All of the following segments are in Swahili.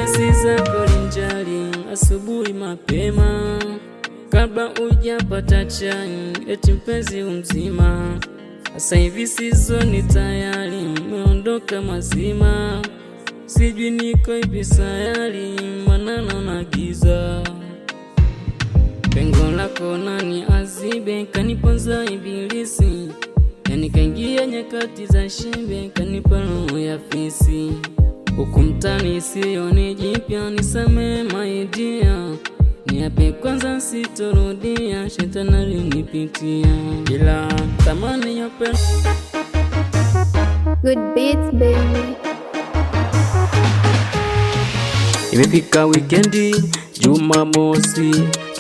SMS zako linjali asubuhi mapema, kabla ujapata chai, eti mpenzi umzima. Sasa hivi sizoni tayari umeondoka mazima, sijui niko ipi sayari, maana naona giza. Pengo lako nani azibe, kaniponza ibilisi, yani kaingia nyakati za shembe, kanipa roho ya fisi. Huku mtani sioni jipya, nisamee my dear, niape kwanza sitorudia, shetani alinipitia, ila thamani ya upendo. Good beats, baby. Imefika wikendi, Jumamosi,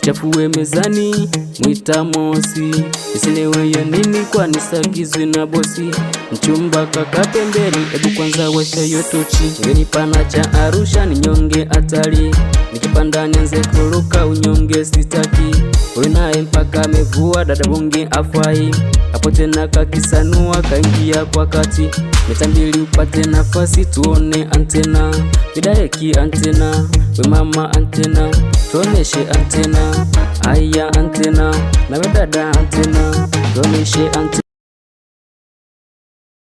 chafue mezani, mwita mosi, isilewe ya nini kwani sagizwi na bosi, mchumba kaka pembeni, ebu kwanza washa hiyo tochi, ngeni cha Arusha ni nyonge hatari, nikipanda nianze kuruka unyonge sitaki, huyu naye mpaka amevua dada bunge afai, hapo tena kakisanua kaingia kwa kati, mita 2 upate nafasi tuone antena, vidareki antena, we mama antena, tuoneshe antena, aya antena, nawe dada antena, tuoneshe antena.